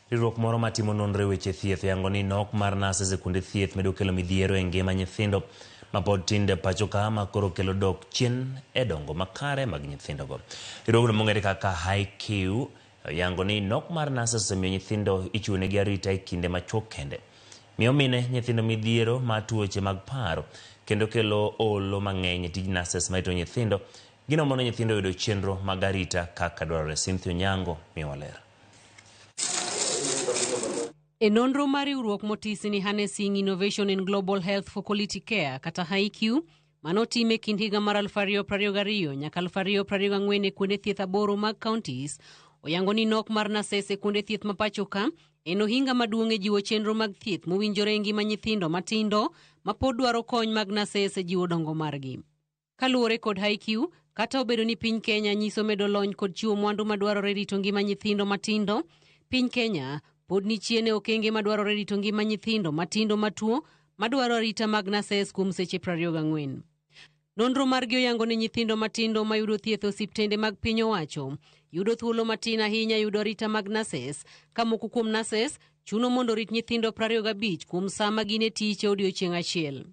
Riwruok moro matimo nonro e weche thieth oyango ni nok mar nurses e kuonde thieth medo kelo midhiero e ngima nyithindo mapod tindo e pacho ka ma koro kelo dok chien e dongo makare mag nyithindogo. Riwruogno mong'ere kaka HiQ oyango ni nok mar nurses osemiyo nyithindo ichiwonegi arita e kinde machuok kende. Miyo mine nyithindo midhiero mar tuoche mag paro kendo kelo olo mang'eny e tij nurses marito nyithindo. Gino mono nyithindo yudo chenro mag arita kaka dwarore. Cynthia Onyango miyowa ler. E nonro mar riwruok motisi ni Harnessing Innovation in Global Health for Quality Care kata HiQ manotim e kind higa mar 2022 nyaka 2024 e kuonde thieth aboro mag counties oyango ni nok mar nurses e kuonde thieth ma pacho ka en ohinga maduong' e jiwo chenro mag thieth mowinjore e ngima nyithindo matindo mapod dwaro kony mag nurses e jiwo dongo margi. Kaluwore kod HiQ, kata obedo ni piny Kenya nyiso medo lony kod chiwo mwandu madwarore rito ngima nyithindo matindo, piny Kenya pod ni chien e okenge madwarore rito ngima nyithindo matindo matuo madwaro arita mag nurses kuom seche 24. Nonro margi oyango ni nyithindo matindo mayudo thieth e osiptende mag piny owacho yudo thuolo matin ahinya yudo arita mag nurses, ka moko kuom nurses chuno mondo orit nyithindo 25 kuom saa ma gin e tich e odiechieng' achiel.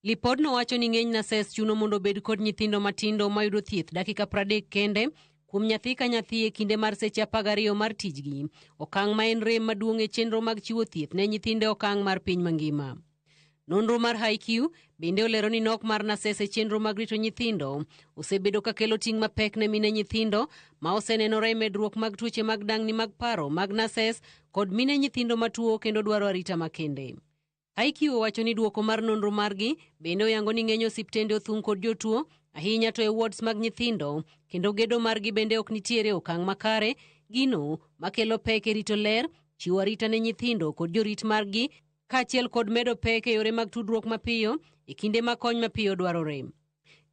Lipodno wacho ni ng'eny nurses chuno mondo obed kod nyithindo matindo mayudo thieth dakika 30 kende kuom nyathi ka nyathi e kinde mar seche 12 mar tijgi, okang' ma en rem maduong' e chenro mag chiwo thieth ne nyithindo e okang' mar piny mangima. Nonro mar HiQ bende olero ni nok mar nurses e chenro mag rito nyithindo osebedo ka kelo ting' mapek ne mine nyithindo ma osenenore e medruok mag tuoche mag dang'ni mag paro mag nurses kod mine nyithindo matuo kendo dwaro arita makende. HiQ owacho ni duoko mar nonro margi bende oyango ni ng'eny osiptende othung' kod jotuo ahinya to e wards mag nyithindo kendo gedo margi bende ok nitiere okang' makare, gino makelo pek e rito ler, chiwo arita ne nyithindo kod jorit margi kaachiel kod medo pek e yore mag tudruok mapiyo e kinde ma kony mapiyo dwarore.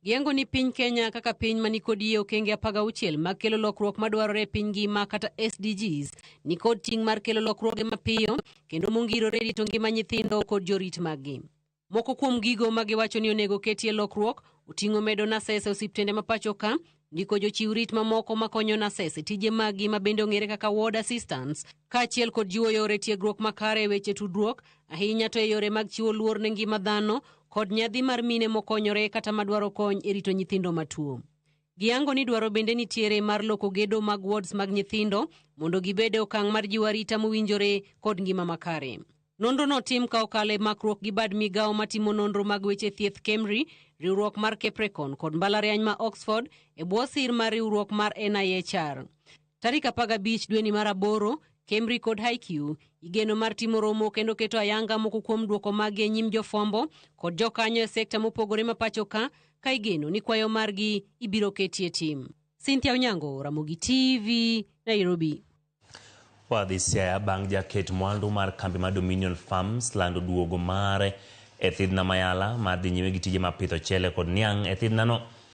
Giyango ni piny Kenya kaka piny ma nikod yie okenge 16 mag kelo lokruok madwarore e piny ngima kata SDGs nikod ting' mar kelo lokruoge mapiyo kendo mongirore rito ngima nyithindo kod jorit maggi. Moko kuom gigo ma giwacho ni onego ketie lokruok oting'o medo nurses e osiptende ma pacho ka, ndiko jochiw rit mamoko makonyo nurses e tije maggi ma bende ong'ere kaka ward assistants, kaachiel kod jiwo yore tiegruok makare e weche tudruok, ahinya to e yore mag chiwo luor ne ngima dhano kod nyadhi mar mine mokonyore kata madwaro kony e rito nyithindo matuo. Giyango ni dwaro bende nitiere mar loko gedo mag wards mag nyithindo mondo gibed e okang' mar jiwo arita mowinjore kod ngima makare. Nonro notim ka okalo e makruok gi bad migawo matimo nonro mag weche thieth KEMRI, riwruok mar Keprecon kod mbalariany ma Oxford e bwo sir mar riwruok mar NIHR. Tarik 15 dweni mar aboro, KEMRI kod HiQ igeno mar timo romo kendo keto ayanga moko kuom duoko maggi e nyim jofwambo kod jokanyo e sekta mopogore ma pacho ka, ka igeno ni kwayo margi ibiro ketie tim. Cynthia Onyango, Ramogi TV, Nairobi. Wadhi Siaya bang' jaket mwandu mar kambi mar Dominion Farms lando duogo mare e thidhna Mayala mar dhi nyime gi tije mar pidho chele kod niang' e thidhnano.